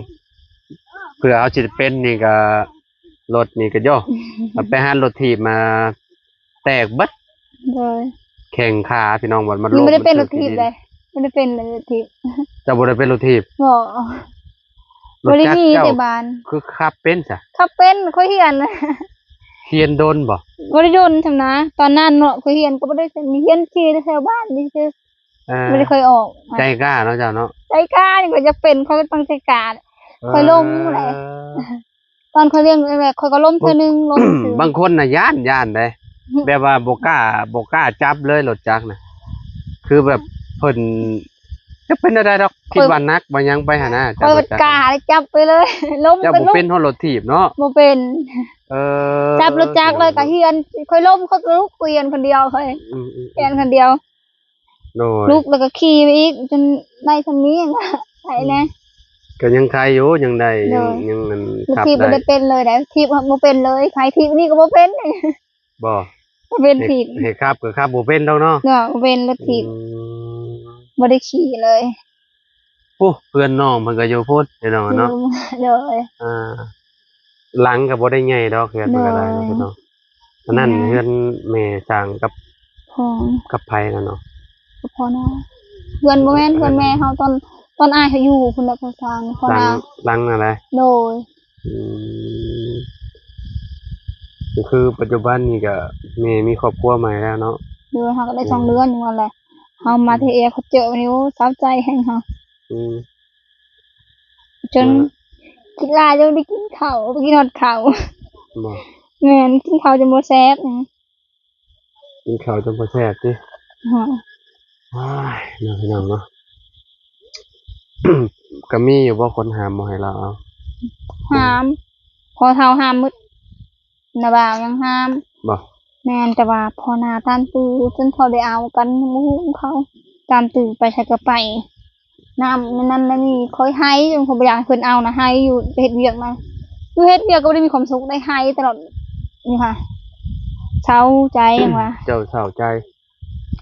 ເພື່ອເຮົາຊິໄດ້ເປັນນີ້ກໍ ລົດນີ້ກໍໂຍ ໄປຫັນລົດຖີບມາແຕກເບິດ. ໂດຍ ແຂ້ງຂາພີ່ນ້ອງ ບັດມາ ຍັງບໍ່ໄດ້ເປັນລົດຖີບເດ້ ບໍ່ໄດ້ເປັນເລີຍລົດຖີບ. ເຈົ້າບໍ່ໄດ້ເປັນລົດຖີບ? ບໍ່ ບໍ່ໄດ້ຂີ່ແຕ່ບ້ານ. ຄືຂັບເປັນຊະ? ຂັບເປັນ ຂ້ອຍຮຽນ. ຮຽນດົນບໍ່? ບໍ່ໄດ້ດົນຊ່ຳນະ ຕອນນັ້ນເນາະ ຂ້ອຍຮຽນກໍບໍ່ໄດ້ຮຽນ ຂີ່ແຖວບ້ານນີ້ຊື່. ເອີ ບໍ່ໄດ້ຄ່ອຍອອກ. ໃຈກ້າເນາະເຈົ້າເນາະ. ໃຈກ້າ ຂ້ອຍຢາກເປັນ ຂ້ອຍກໍຕ້ອງໃຈກ້າ. ເອີ ຂ້ອຍລົ້ມແຫຼະ ຕອນຂ້ອຍລ້ຽງແລກໆ ຂ້ອຍກໍລົ້ມເທື່ອໜຶ່ງ ລົ້ມຊື່. ບາງຄົນນະຢ້ານ ຢ້ານເດ້ ແບບວ່າບໍ່ກ້າ ບໍ່ກ້າຈັບເລີຍລົດຈັກນະ ຄືແບບເພິ່ນ ຈະເປັນແນວໃດດອກ ຄິດວ່າໜັກວ່າຫຍັງໄປຫັ້ນນະ. ຂ້ອຍກໍກ້າຈັບໄປເລີຍ ລົ້ມ. ເຈົ້າບໍ່ເປັນຮອດລົດຖີບເນາະ? ບໍ່ເປັນ. ເອີ ຈັບລົດຈັກເລີຍກໍຮຽນ ຂ້ອຍລົ້ມ ຂ້ອຍກໍລຸກ ຂ້ອຍຮຽນຄົນດຽວ ຂ້ອຍ ອືມໆໆ ຮຽນຄົນດຽວ. ໂດຍ ລຸກແລ້ວກໍຂີ່ໄປອີກ ຈົນໄດ້ຊ່ຳນີ້ ໄປແດ່. ອືມ ກໍຍັງໄຄຢູ່ ຍັງໄດ້ ໂດຍ ຍັງ ຍັງອັນ ຂັບໄດ້. ຖີບບໍ່ໄດ້ເປັນເລີຍເດ້ ຖີບບໍ່ເປັນເລີຍ ໃຜຖີບນີ້ກໍບໍ່ເປັນ. ບໍ່ ບໍ່ເປັນຖີບ ໃຫ້ຂັບກໍຂັບບໍ່ເປັນດອກເນາະ. ເນາະ ບໍ່ເປັນລົດຖີບ. ອືມ ບໍ່ໄດ້ຂີ່ເລີຍ. ໂອ້ ເພື່ອນນ້ອງເພິ່ນກໍຢູ່ພຸ້ນພີ່ນ້ອງເນາະ. ໂດຍ ອ່າ ຫຼັງກໍບໍ່ໄດ້ໃຫຍ່ດອກ ເຮືອນເພິ່ນກໍໄດ້ເນາະ. ໂດຍ ພີ່ນ້ອງ ອັນນັ້ນ ແມ່ນ ເຮືອນແມ່ສ້າງກັບ ພໍ່ ກັບໃຜນະເນາະ? ກັບພໍ່ນາ. ເຮືອນ ບໍ່ແມ່ນ ເຮືອນແມ່ເຮົາ ຕອນ ຕອນອ້າຍເຮົາຢູ່ພຸ້ນແຫຼະ ເຂົາສ້າງພໍ່ນາ. ຫຼັງນັ້ນແຫຼະ? ໂດຍ. ອືມ ກໍຄືປັດຈຸບັນນີ້ກໍແມ່ມີຄອບຄົວໃໝ່ແລ້ວເນາະ? ໂດຍ ເຮົາກໍໄດ້ສອງເດືອນນີ້ຫັ້ນແຫຼະ. ເຮົາມາເທເອເຂົາເຈີນີ້ ໂອ້ ເສົ້າໃຈແຮງເຮົາ. ອືມ ຈົນກິນຫຼາຍ ຈົນບໍ່ໄດ້ກິນເຂົ້າ ບໍ່ໄດ້ກິນຮອດເຂົ້າ. ບໍ່ ແມ່ນ ກິນເຂົ້າຈົນບໍ່ແຊບ. ກິນເຂົ້າຈົນບໍ່ແຊບຕິ? ຮະ ໂອ້ຍ ເນາະ ພີ່ນ້ອງເນາະ. ກໍມີຢູ່ບໍ່ຄົນຫ້າມບໍ່ໃຫ້ລາວເອົາ? ຫ້າມ ພໍ່ເຖົ້າຫ້າມໝົດ ນ້າບ່າວຍັງຫ້າມ. ບໍ່ ແມ່ນ ແຕ່ວ່າພໍ່ນາຕາມຕື້ ຈົນເຂົາໄດ້ເອົາກັນ ຍັງບໍ່ຮູ້ຂອງເຂົາ ຕາມຕື້ໄປໃສກໍໄປ. ນຳນັ້ນນຳນີ້ ຂ້ອຍໄຫ້ ຈົນຂ້ອຍບໍ່ຢາກໃຫ້ເພິ່ນເອົານະ ໄຫ້ຢູ່ເຮັດວຽກນະ ຢູ່ເຮັດວຽກກໍບໍ່ໄດ້ມີຄວາມສຸກ ໄດ້ໄຫ້ຕະຫຼອດນີ້ຫວາ ເສົ້າໃຈຫຍັງຫວາ. ເຈົ້າເສົ້າໃຈ?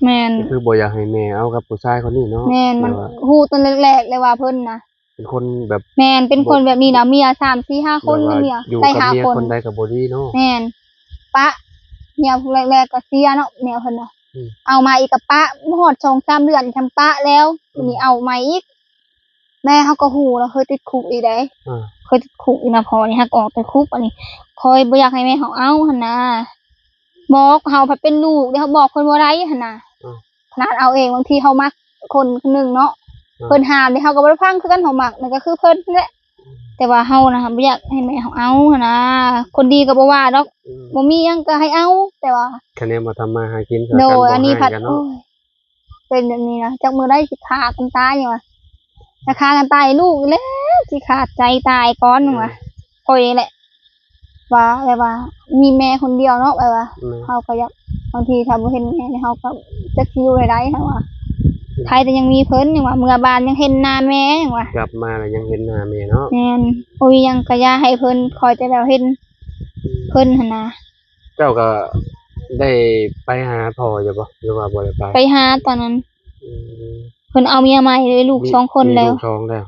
ແມ່ນ ກໍຄືບໍ່ຢາກໃຫ້ແມ່ເອົາກັບຜູ້ຊາຍຄົນນີ້ເນາະ. ແມ່ນ ມັນ ແບບວ່າ ຮູ້ຕັ້ງແລກໆ ແລ້ວວ່າເພິ່ນນະ ເປັນຄົນແບບ ແມ່ນ ເປັນຄົນແບບນີ້ນະ ເມຍສາມສີ່ຫ້າຄົນ ແບບວ່າ ມີເມຍ ຢູ່ກັບເມຍຄົນໃດກໍບໍ່ດີເນາະ. ແມ່ນ ປະເມຍຜູ້ແລກໆ ກໍເສຍເນາະ ເມຍເພິ່ນນະ. ອືມ ເອົາມາອີກກໍປະ ບໍ່ຮອດສອງສາມເດືອນ ທຳປະແລ້ວ ອືມ ບາດນີ້ເອົາໃໝ່ອີກ. ແມ່ເຮົາກໍຮູ້ລະ ເຄີຍຕິດຄຸກອີກໃດ໋. ອ່າ ເຄີຍຕິດຄຸກອີກນະ ພໍ່ນີ້ຫາກອອກແຕ່ຄຸກ ອັນນີ້ຂ້ອຍບໍ່ຢາກໃຫ້ແມ່ເຮົາເອົາຫັ້ນນະ. ບອກ ເຮົາພັດເປັນລູກເດ້ ເຮົາບອກເພິ່ນບໍ່ໄດ້ຫັ້ນນະ. ອືມ ຂະໜາດເອົາເອງ ບາງທີເຮົາມັກຄົນຄົນໜຶ່ງເນາະ. ອືມ ເພິ່ນຫ້າມເດ້ ເຮົາກໍບໍ່ໄດ້ຟັງຄືກັນ ເຮົາມັກນັ້ນກໍຄືເພິ່ນແຫຼະ. ອືມ ແຕ່ວ່າເຮົານະ ບໍ່ຢາກໃຫ້ແມ່ເຮົາເອົາຫັ້ນນະ. ຄົນດີກໍບໍ່ວ່າດອກ. ອືມ ບໍ່ມີຫຍັງກໍໃຫ້ເອົາ ແຕ່ວ່າ ຄະແນນວ່າທຳມາຫາກິນ ໂດຍ ອັນນີ້ພັດ ໂອ້ຍ ເປັນແບບນີ້ນະ ຈັກມື້ໃດຊິຂ້າກັນຕາຍຫຍັງຫວາ ຖ້າຂ້າກັນຕາຍລູກແຫຼະຊິຂາດໃຈຕາຍກ່ອນຫຍັງຫວາ. ອືມ ຂ້ອຍແຫຼະວ່າ ແບບວ່າມີແມ່ຄົນດຽວເນາະ ແບບວ່າ ອືມ ເຮົາກໍຢາກ ບາງທີຖ້າບໍ່ເຫັນແມ່ນີ້ ເຮົາກໍຈັກຊິຢູ່ແນວໃດ ເຮົາວ່າ. ອືມ ໃຜແຕ່ຍັງມີເພິ່ນຫຍັງຫວາ ເມືອບ້ານຍັງເຫັນໜ້າແມ່ຫຍັງຫວາ ກັບມາແລ້ວຍັງເຫັນໜ້າແມ່ເນາະ. ແມ່ນ ບໍ່ມີຫຍັງກໍຢ່າໃຫ້ເພິ່ນ ຂໍແຕ່ແບບເຫັນ ອືມ ເພິ່ນຫັ້ນນະ. ເຈົ້າກໍໄດ້ໄປຫາພໍ່ຢູ່ບໍ່ ຫຼືວ່າບໍ່ໄດ້ໄປ? ໄປຫາຕອນນັ້ນ. ອືມ ເພິ່ນເອົາເມຍໃໝ່ເລີຍ ລູກ ມີ ສອງຄົນແລ້ວ ມີລູກສອງແລ້ວ.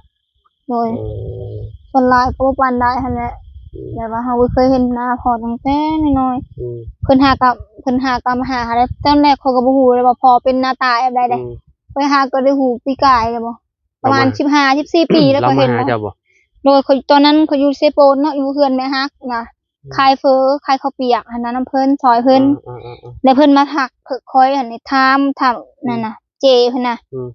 ໂດຍ. ເອີ ສ່ວນຫຼາຍກໍບໍ່ປານໃດຫັ້ນແຫຼະ. ອືມ ແຕ່ວ່າເຮົາບໍ່ເຄີຍເຫັນໜ້າພໍ່ຕັ້ງແຕ່ນ້ອຍໆ. ອືມ ເພິ່ນຫາກໍ ເພິ່ນຫາກໍມາຫາ ແລ້ວຕອນແລກຂ້ອຍກໍບໍ່ຮູ້ເລີຍວ່າພໍ່ເປັນໜ້າຕາແບບໃດເດ້. ອືມ ຂ້ອຍຫາກໍໄດ້ຮູ້ປີກາຍເລີຍບໍ່ ປະມານ ປະມານສິບຫ້າ ສິບສີ່ປີແລ້ວ ລາວມາຫາເຈົ້າບໍ່? ໂດຍ ຂ້ອຍ ຕອນນັ້ນຂ້ອຍຢູ່ເຊໂປນເນາະ ຢູ່ເຮືອນແມ່ຮັກນະ. ອືມ ຂາຍເຝີ ຂາຍເຂົ້າປຽກຫັ້ນນະ ນຳເພິ່ນ ຊ່ອຍເພິ່ນ. ອ່າໆໆໆ ແລ້ວເພິ່ນມາທັກຂ້ອຍຫັ້ນນີ້ ຖາມ ຖາມ ອືມ ນັ້ນນະ ເຈເພິ່ນນະ. ອືມ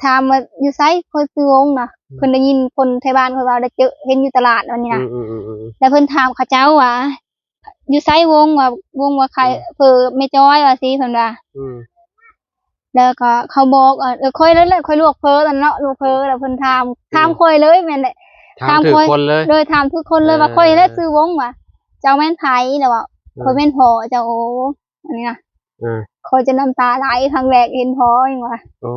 ຖາມວ່າຢູ່ໃສ ຂ້ອຍຊື່ວົງນະ. ເພິ່ນໄດ້ຍິນຄົນໄທບ້ານເຂົາເວົ້າ ໄດ້ເຈີເຫັນຢູ່ຕະຫຼາດອັນນີ້ນະ ອືມໆໆໆ ແລ້ວເພິ່ນຖາມເຂົາເຈົ້າວ່າ ຢູ່ໃສວົງ ວ່າວົງວ່າໃຄ ອືມ ເພີແມ່ຈ້ອຍວ່າຊີ້ ເພິ່ນວ່າ ອືມ ແລ້ວກໍເຂົາບອກ ເອີ ຂ້ອຍນັ້ນແຫຼະ ຂ້ອຍລວກເພີນັ້ນເນາະ ລວກເພີ ແລ້ວເພິ່ນຖາມ ອືມ ຖາມຂ້ອຍເລີຍ ແມ່ນແຫຼະ ຖາມ ຖາມຂ້ອຍ ຖືກຄົນເລີຍ ໂດຍ ຖາມຖືກຄົນເລີຍວ່າ ເອີ ຂ້ອຍແຫຼະຊື່ວົງ ວ່າເຈົ້າແມ່ນໃຜ ແລ້ວວ່າ ເອີ ຂ້ອຍແມ່ນພໍ່ເຈົ້າ ໂອ້ ອັນນີ້ນະ ເອີ ຂ້ອຍຈົນນ້ຳຕາໄຫຼ ຄັ້ງແລກເຫັນພໍ່ຫຍັງວ່າ ໂອ້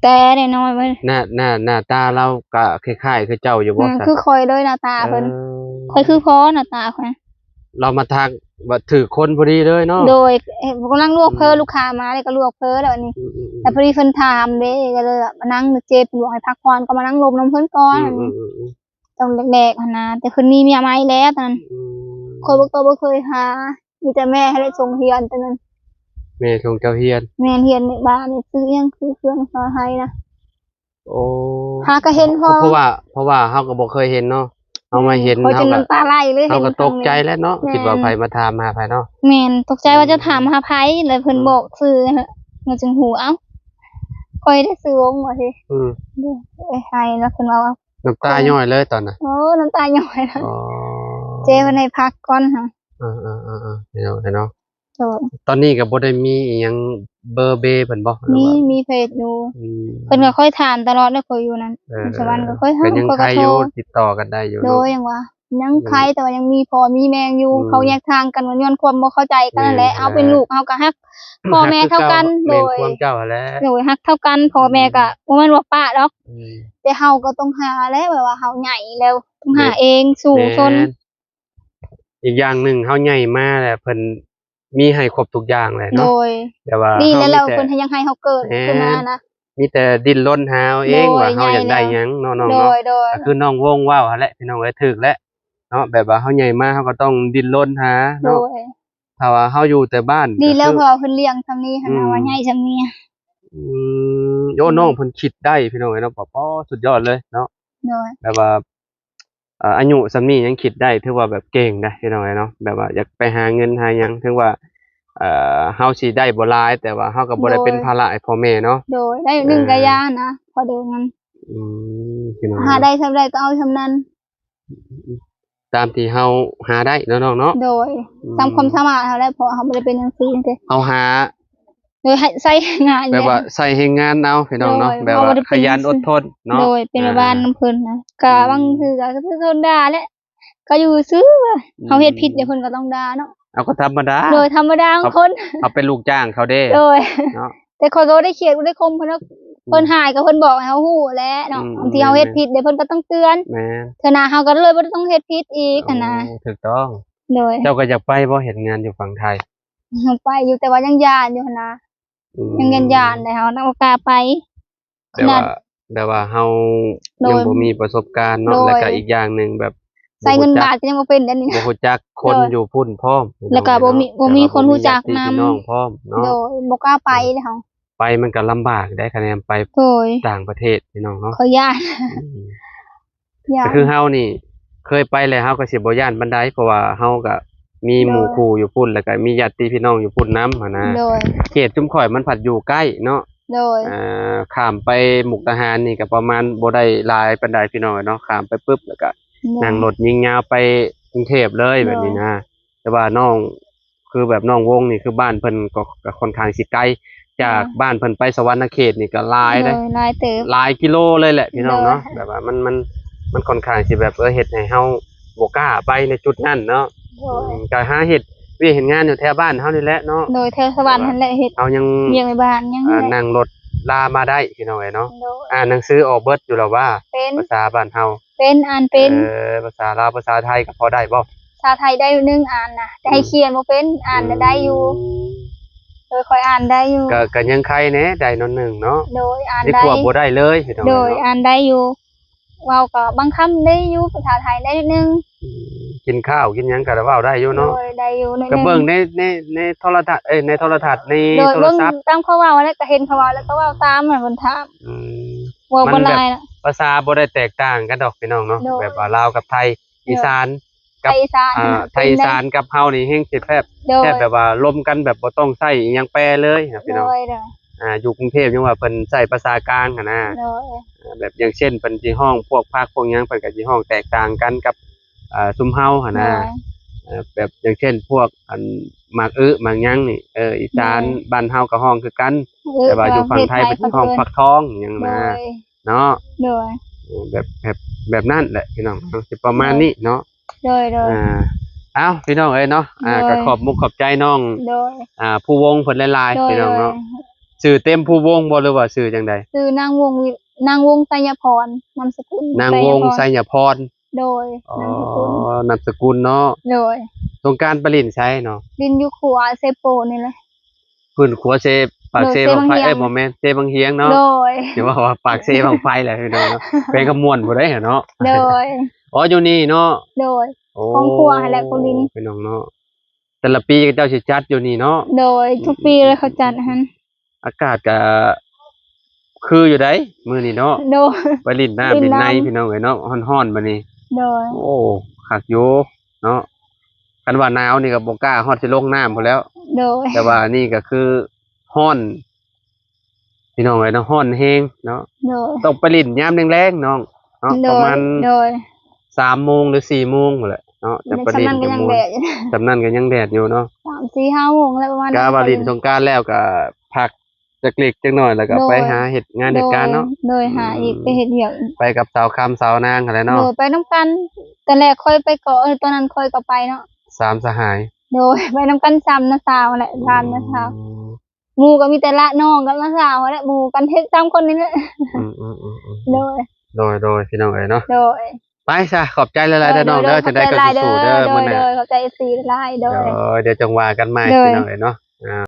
ແຕ່ນ້ອຍໆ ເວີຍ ໜ້າ ໜ້າ ໜ້າຕາລາວກະຄ້າຍໆຄືເຈົ້າຢູ່ບໍ່? ອືມ ຊະ ຄືຂ້ອຍເລີຍໜ້າຕາເພິ່ນ ເອີ ຂ້ອຍຄືພໍ່ໜ້າຕາຂ້ອຍ ລາວມາທັກວ່າຖືກຄົນພໍດີເລີຍເນາະ ໂດຍ ເອີ ກຳລັງລວກເພີ ອືມ ລູກຄ້າມາ ແລ້ວກໍລວກເພີແລ້ວອັນນີ້ ອືມໆໆ ແລ້ວພໍດີເພິ່ນຖາມເດ້ ກໍເລີຍວ່າມານັ່ງເຈັບ ບອກໃຫ້ພັກຜ່ອນ ກໍມານັ່ງລົມນຳເພິ່ນກ່ອນ ອືມໆໆ ຕອນແລກໆຫັ້ນນະ ແຕ່ເພິ່ນມີເມຍໃໝ່ແລ້ວຕອນນັ້ນ ອືມ ຂ້ອຍບໍ່ ກໍບໍ່ເຄີຍຫາ ມີແຕ່ແມ່ຫັ້ນແຫຼະສົ່ງຮຽນຕອນນັ້ນ ແມ່ສົ່ງເຈົ້າຮຽນ ແມ່ນ ຮຽນໃນບ້ານນີ້ ຊື້ຫຍັງ ຊື້ເຄື່ອງຊອຍໃຫ້ນະ ໂອ້ ຫາກໍເຫັນພໍ ເພາະວ່າ ເພາະວ່າເຮົາກໍບໍ່ເຄີຍເຫັນເນາະ ເຮົາມາເຫັນ ຂ້ອຍຈົນນ້ຳຕາໄຫຼເລີຍ ເຮົາກໍຕົກໃຈແຫຼະເນາະ ແມ່ນ ຄິດວ່າໃຜມາຖາມຫາໃຜເນາະ ແມ່ນ ຕົກໃຈວ່າຈະຖາມຫາໃຜ ແລ້ວເພິ່ນ ອືມ ບອກຊື່ ເຮົາຈຶ່ງຮູ້ ເອົ້າ ຂ້ອຍໄດ້ຊື່ວົງວ່າຊີ້ ອືມ ເອີ ໃຫ້ ແລ້ວເພິ່ນເວົ້າ ນ້ຳຕາຍ້ອຍເລີຍຕອນນັ້ນ ໂອ້ ນ້ຳຕາຍ້ອຍ ອໍ ເຈ້ເພິ່ນໃຫ້ພັກກ່ອນຫະ ເອີໆໆ ເນາະ ໂດຍ ຕອນນີ້ກໍບໍ່ໄດ້ມີອີ່ຫຍັງ ເບີເບເພິ່ນບໍ່? ມີ ມີເຟສຢູ່ ອືມ ເພິ່ນກໍຄ່ອຍຖາມຕະຫຼອດເດ້ ຂ້ອຍຢູ່ນັ້ນ ເອີ ຢູ່ສະຫວັນກໍຄ່ອຍ ກໍຍັງໄຄຢູ່ ຕິດຕໍ່ກັນໄດ້ຢູ່ ໂດຍ ເນາະ ຍັງວ່າ ຍັງ ອືມ ໄຄ ແຕ່ວ່າຍັງມີພໍ່ມີແມ່ຢູ່ ອືມ ເຂົາແຍກທາງກັນ ມັນຍ້ອນຄວາມບໍ່ເຂົ້າໃຈກັນນັ້ນແຫຼະ ແມ່ນ ເຮົາເປັນລູກ ເຮົາກໍຮັກ ພໍ່ແມ່ເທົ່າກັນ ແມ່ນ ໂດຍ ຄວາມເຈົ້າຫັ້ນແຫຼະ ໂດຍ ຮັກເທົ່າກັນ ພໍ່ແມ່ກໍ ອືມ ບໍ່ແມ່ນວ່າປະດອກ ອືມ ແຕ່ເຮົາກໍຕ້ອງຫາແຫຼະ ແບບວ່າເຮົາໃຫຍ່ແລ້ວ ຕ້ອງຫາເອງ ສູ້ຊົນ ແມ່ນ ອີກຢ່າງໜຶ່ງເຮົາໃຫຍ່ມາແລ້ວ ເພິ່ນມີໃຫ້ຄົບທຸກຢ່າງແຫຼະເນາະ ໂດຍ ແຕ່ວ່າ ດີແລ້ວ ເຮົາມີແຕ່ ເພິ່ນຍັງໃຫ້ເຮົາເກີດ ແມ່ນ ຂຶ້ນມານະ ມີແຕ່ດີ້ນລົນຫາເອົາເອງ ໂດຍ ວ່າເຮົາຢາກໄດ້ຫຍັງເນາະ ນ້ອງເນາະ ໂດຍ ໂດຍ ກໍຄືນ້ອງວົງເວົ້າຫັ້ນແຫຼະ ພີ່ນ້ອງເອີຍ ຖືກແຫຼະເນາະ ແບບວ່າເຮົາໃຫຍ່ມາ ເຮົາກໍຕ້ອງດີ້ນລົນຫາເນາະ ໂດຍ ຖ້າວ່າເຮົາຢູ່ແຕ່ບ້ານ ດີແລ້ວ ກໍຄື ເພາະວ່າເພິ່ນລ້ຽງຊ່ຳນີ້ຫັ້ນນະ ອືມ ວ່າໃຫຍ່ຊ່ຳນີ້ ອືມ ໂອ້ ອືມ ນ້ອງເພິ່ນຄິດໄດ້ ພີ່ນ້ອງເອີຍເນາະ ປະ ປະ ສຸດຍອດເລີຍເນາະ ໂດຍ ແບບວ່າ ເອີ ອາຍຸຊ່ຳນີ້ຍັງຄິດໄດ້ ຖືວ່າແບບເກັ່ງໄດ໋ ພີ່ນ້ອງເອີຍເນາະ ແບບວ່າຢາກໄປຫາເງິນຫາຫຍັງ ເຖິງວ່າ ເອີ ເຮົາຊິໄດ້ບໍ່ຫຼາຍ ແຕ່ວ່າເຮົາກໍບໍ່ໄດ້ເປັນ ໂດຍ ພາລະໃຫ້ພໍ່ແມ່ເນາະ ໂດຍ ໄດ້ໜຶ່ງ ເອີ ກະຢ່ານະ ພໍເດີນນັ້ນ ອືມ ພີ່ນ້ອງ ຫາໄດ້ຊ່ຳໃດກໍເອົາຊ່ຳນັ້ນ ຕາມທີ່ເຮົາຫາໄດ້ເນາະ ນ້ອງເນາະ ໂດຍ ອືມ ຕາມຄວາມສາມາດເຮົາແຫຼະ ເພາະເຮົາບໍ່ໄດ້ເປັນຫຍັງຊື້ເດ້ ເຮົາຫາ ໂດຍໃຊ້ແຮງງານ ແບບວ່າໃຊ້ແຮງງານເອົາ ພີ່ນ້ອງເນາະ ໂດຍ ແບບວ່າຂະຫຍັນອົດທົນເນາະ ໂດຍ ເປັນແມ່ບ້ານນຳເພິ່ນນະ ອືມ ກໍບາງເທື່ອກໍຖືກຄົນດ່າແຫຼະ ກໍຢູ່ຊື່ ອືມ ເຮົາເຮັດຜິດ ດຽວເພິ່ນກໍຕ້ອງດ່າເນາະ ເອົາ ກໍທຳມະດາ ໂດຍ ທຳມະດາຂອງຄົນ ເຮົາເປັນລູກຈ້າງເຂົາເດ້ ໂດຍ ເນາະ ແຕ່ຂ້ອຍກໍບໍ່ໄດ້ຄຽດ ບໍ່ໄດ້ຄົມເພິ່ນດອກ ອືມ ເພິ່ນຫາຍກໍເພິ່ນບອກໃຫ້ເຮົາຮູ້ແຫຼະເນາະ ອືມ ບາງທີເຮົາເຮັດຜິດ ແມ່ນ ດຽວເພິ່ນກໍຕ້ອງເຕືອນ ແມ່ນ ເທື່ອໜ້າເຮົາກໍເລີຍບໍ່ໄດ້ຕ້ອງເຮັດຜິດອີກຫັ້ນນະ ໂອ້ ຖືກຕ້ອງ ໂດຍ ເຈົ້າກໍຢາກໄປບໍ່ ເຮັດງານຢູ່ຝັ່ງໄທ? ຢາກໄປຢູ່ ແຕ່ວ່າຍັງຢ້ານຢູ່ຫັ້ນນະ ອືມ ຍັງຢ້ານໆ ແລ້ວເຮົານະບໍ່ກ້າໄປ ແຕ່ວ່າ ຂະໜາດ ແຕ່ວ່າເຮົາ ໂດຍ ຍັງບໍ່ມີປະສົບການເນາະ ໂດຍ ແລ້ວກໍອີກຢ່າງໜຶ່ງແບບ ໃຊ້ເງິນບາດກໍຍັງບໍ່ເປັນເດ້ນີ້ນະ ບໍ່ຮູ້ຈັກຄົນ ໂດຍ ຢູ່ພຸ້ນພ້ອມ ແລ້ວກໍບໍ່ມີ ພີ່ນ້ອງເນາະ ບໍ່ມີຄົນຮູ້ຈັກນຳ ແລ້ວກໍບໍ່ມີຍາດຕິພີ່ນ້ອງພ້ອມເນາະ ໂດຍ ບໍ່ກ້າໄປເດ້ເຮົາ ໄປມັນກໍລຳບາກໄດ໋ ຄັນແມ່ນໄປ ໂດຍ ຕ່າງປະເທດ ພີ່ນ້ອງເນາະ ຂ້ອຍຢ້ານ ອືມ ຢ້ານ ກໍຄືເຮົານີ້ເຄີຍໄປແລ້ວ ເຮົາກໍຊິບໍ່ຢ້ານປານໃດ ເພາະວ່າເຮົາກໍມີ ໂດຍ ໝູ່ຄູ່ຢູ່ພຸ້ນ ແລ້ວກໍມີຍາດຕິພີ່ນ້ອງຢູ່ພຸ້ນນຳຫັ້ນນະ ໂດຍ ເຂດຊຸມຂ້ອຍມັນພັດຢູ່ໃກ້ເນາະ ໂດຍ ເອີ ຂ້າມໄປມຸກດາຫານນີ້ກໍປະມານບໍ່ໄດ້ຫຼາຍປານໃດ ພີ່ນ້ອງເນາະ ຂ້າມໄປປຶບ ແລ້ວກໍ ໂດຍ ນັ່ງລົດຍິງຍາວໄປກຸງເທບເລີຍ ໂດຍ ແບບນີ້ນະ ແຕ່ວ່ານ້ອງ ຄືແບບນ້ອງວົງນີ້ ຄືບ້ານເພິ່ນກໍ ກໍຄ່ອນຂ້າງຊິໄກ ຈາກ ໂດຍ ບ້ານເພິ່ນໄປສະຫວັນນະເຂດນີ້ກໍຫຼາຍເດ້ ໂດຍ ຫຼາຍເຕີບ ຫຼາຍກິໂລເລີຍແຫຼະ ພີ່ນ້ອງເນາະ ໂດຍ ແບບວ່າມັນ ມັນ ມັນຄ່ອນຂ້າງຊິແບບ ເອີ ເຮັດໃຫ້ເຮົາບໍ່ກ້າໄປໃນຈຸດນັ້ນເນາະ ໂດຍ ອືມ ກໍຫາເຮັດວຽກເຮັດງານຢູ່ແຖວບ້ານເຮົານີ້ແຫຼະເນາະ ໂດຍ ແຖວສະຫວັນຫັ້ນແຫຼະເຮັດ ເຮົາຍັງ ວຽກໃນບ້ານຍັງ ອ່າ ນັ້ນແຫຼະ ນັ່ງລົດລາມາໄດ້ ພີ່ນ້ອງເອີຍເນາະ ໂດຍ ອ່ານໜັງສືອອກເບິດຢູ່ແລ້ວວ່າ ເປັນ ພາສາບ້ານເຮົາ ເປັນ ອ່ານເປັນ ເອີ ພາສາລາວ ພາສາໄທກໍພໍໄດ້ບໍ່? ພາສາໄທໄດ້ໜຶ່ງອ່ານນະ ແຕ່ໃຫ້ ອືມ ຂຽນບໍ່ເປັນ ອ່ານນະໄດ້ຢູ່ ອືມ ໂດຍ ຂ້ອຍອ່ານໄດ້ຢູ່ ກໍ ກໍຍັງໄຄແດ່ ໄດ້ໜ້ອຍໜຶ່ງເນາະ ໂດຍ ອ່ານໄດ້ ນີ້ຄວບບໍ່ໄດ້ເລີຍ ພີ່ນ້ອງ ໂດຍ ເນາະ ອ່ານໄດ້ຢູ່ ເວົ້າກໍບາງຄຳໄດ້ຢູ່ ພາສາໄທໄດ້ໜຶ່ງ ອືມ ກິນຂ້າວກິນຫຍັງກໍເວົ້າໄດ້ຢູ່ເນາະ ໂດຍ ໄດ້ຢູ່ໜ້ອຍໜຶ່ງ ກໍເບິ່ງໃນ ໃນ ໃນໂທລະທັດ ເອີຍ ໃນໂທລະທັດ ໃນ ໂດຍ ໂທລະສັບ ເບິ່ງຕາມເຂົາເວົ້າແລ້ວ ກໍເຫັນເຂົາເວົ້າແລ້ວ ກໍເວົ້າຕາມມັນເພິ່ນຖາມ ອືມ ເວົ້າບໍ່ຫຼາຍ ມັນແບບ ລະ ພາສາບໍ່ໄດ້ແຕກຕ່າງກັນດອກ ພີ່ນ້ອງເນາະ ໂດຍ ແບບວ່າລາວກັບໄທ ໂດຍ ອີສານກັບ ໄທອີສານ ອ່າ ຫັ້ນ ໄທອີສານກັບເຮົານີ້ແຮ່ງຊິແບບ ໂດຍ ແທບແບບວ່າລົມກັນແບບບໍ່ຕ້ອງໃຊ້ອີ່ຫຍັງແປເລີຍນະ ພີ່ນ້ອງ ໂດຍ ໂດຍ ອ່າ ຢູ່ກຸງເທບຍັງວ່າເພິ່ນໃຊ້ພາສາກາງຫັ້ນນະ ໂດຍ ອ່າ ແບບຢ່າງເຊັ່ນເພິ່ນຊິຮ້ອງພວກຜັກພວກຫຍັງ ເພິ່ນກໍຊິຮ້ອງແຕກຕ່າງກັນກັບ ອ່າ ຊຸມເຮົາຫັ້ນນະ ໂດຍ ເອີ ແບບຢ່າງເຊັ່ນພວກອັນໝາກອຶໝາກຫຍັງນີ້ ເອີ ອີສານ ໂດຍ ບ້ານເຮົາກໍຮ້ອງຄືກັນ ເອີ ແຕ່ວ່າຢູ່ຝັ່ງໄທເພິ່ນຊິຮ້ອງ ເອີ ຜັກທອງຫຍັງນະ ໂດຍ ເນາະ ໂດຍ ເອີ ແບບ ແບບ ແບບນັ້ນແຫຼະພີ່ນ້ອງເນາະ ຊິປະມານ ໂດຍ ນີ້ເນາະ ໂດຍ ໂດຍ ອ່າ ເອົ້າ ພີ່ນ້ອງເອີຍເນາະ ອ່າ ໂດຍ ກໍຂອບມຸກຂອບໃຈນ້ອງ ໂດຍ ອ່າ ພູວົງເພິ່ນຫຼາຍໆ ໂດຍ ພີ່ນ້ອງເນາະ ໂດຍ ຊື່ເຕັມພູວົງບໍ່ ຫຼືວ່າຊື່ຈັ່ງໃດ? ຊື່ນາງວົງວິ ນາງວົງໄຊຍະພອນ ນາມສະກຸນ ນາງວົງໄຊຍະພອນ ໄຊຍະພອນ ໂດຍ ອໍ ນາມສະກຸນ ນາມສະກຸນເນາະ ໂດຍ ສົງການໄປຫຼິ້ນໃສເນາະ? ຫຼິ້ນຢູ່ຂົວເຊໂປນີ້ແຫຼະ ຂຶ້ນຂົວເຊ ປາກເຊບັ້ງໄຟ ໂດຍ ເຊບັ້ງຫຽງ ເອີຍ ບໍ່ແມ່ນ ເຊບັ້ງຫຽງເນາະ ໂດຍ ຊິວ່າ ວ່າປາກເຊບັ້ງໄຟແຫຼະພີ່ນ້ອງເນາະ ແຂວງຄຳມ່ວນພຸ້ນເດ້ເນາະ ໂດຍ ອໍ ຢູ່ນີ້ເນາະ ໂດຍ ໂອ້ ຄອບຄົວຫັ້ນແຫຼະຜູ້ຫຼິ້ນ ພີ່ນ້ອງເນາະ ແຕ່ລະປີເຂົາເຈົ້າຊິຈັດຢູ່ນີ້ເນາະ ໂດຍ ທຸກປີເລີຍເຂົາຈັດຫັ້ນ ອາກາດກະຄືຢູ່ໃດ໋ມື້ນີ້ເນາະ ໂດຍ ໄປຫຼິ້ນນ້ຳຫຼິ້ນໃນ ຫຼິ້ນນ້ຳ ພີ່ນ້ອງເອີຍເນາະ ຮ້ອນໆ ບາດນີ້ ໂດຍ ໂອ້ ຄັກຢູ່ເນາະ ຄັນວ່າໜາວນີ້ກໍບໍ່ກ້າຮອດຊິລົງນ້ຳພຸ້ນແລ້ວ ໂດຍ ແຕ່ວ່ານີ້ກໍຄືຮ້ອນ ພີ່ນ້ອງເອີຍເນາະ ຮ້ອນແຮງເນາະ ໂດຍ ຕ້ອງໄປຫຼິ້ນຍາມແລງໆ ນ້ອງເນາະ ໂດຍ ປະມານ ໂດຍ ສາມໂມງ ຫຼື ສີ່ໂມງພຸ້ນແຫຼະເນາະ ຈະໄປຫຼິ້ນ ສ່ຳນັ້ນກໍຍັງແດດຢູ່ ສ່ຳນັ້ນກໍຍັງແດດຢູ່ເນາະ ສາມ ສີ່ ຫ້າໂມງແລ້ວ ປະມານນັ້ນ ກະວ່າຫຼິ້ນສົງການແລ້ວກໍພັກຈັກເລັກຈັກນ້ອຍ ແລ້ວກໍ ໂດຍ ໄປຫາເຮັດງານເຮັດການເນາະ ໂດຍ ໂດຍ ຫາອີກ ອືມ ໄປເຮັດວຽກ ໄປກັບສາວຄຳສາວນາງຫັ້ນແຫຼະເນາະ ໂດຍ ໄປນຳກັນ ຕອນແລກຂ້ອຍໄປກໍ ເອີ ຕອນນັ້ນຂ້ອຍກໍໄປເນາະ ສາມສະຫາຍ ໂດຍ ໄປນຳກັນ ສາມນ້າສາວຫັ້ນແຫຼະ ອືມ ຫຼານນ້າສາວ ໝູ່ກໍມີແຕ່ລະນ້ອງກັບນ້າສາວຫັ້ນແຫຼະ ໝູ່ກັນເຮັດສາມຄົນນີ້ແຫຼະ ອືມໆໆໆ ໂດຍ ໂດຍໆ ພີ່ນ້ອງເອີຍເນາະ ໂດຍ ໄປຊະ ຂອບໃຈຫຼາຍໆ ເດີນ້ອງເດີ ໂດຍ ໂດຍ ຈັ່ງໃດກໍສູ້ໆ ເດີ ໂດຍ ມື້ໜ້າ ໂດຍ ຂອບໃຈເອັຟຊີຫຼາຍໆ ໂດຍ ໂດຍ ດຽວຈັ່ງວ່າກັນໃໝ່ ໂດຍ ພີ່ນ້ອງເອີຍເນາະ ອ່າ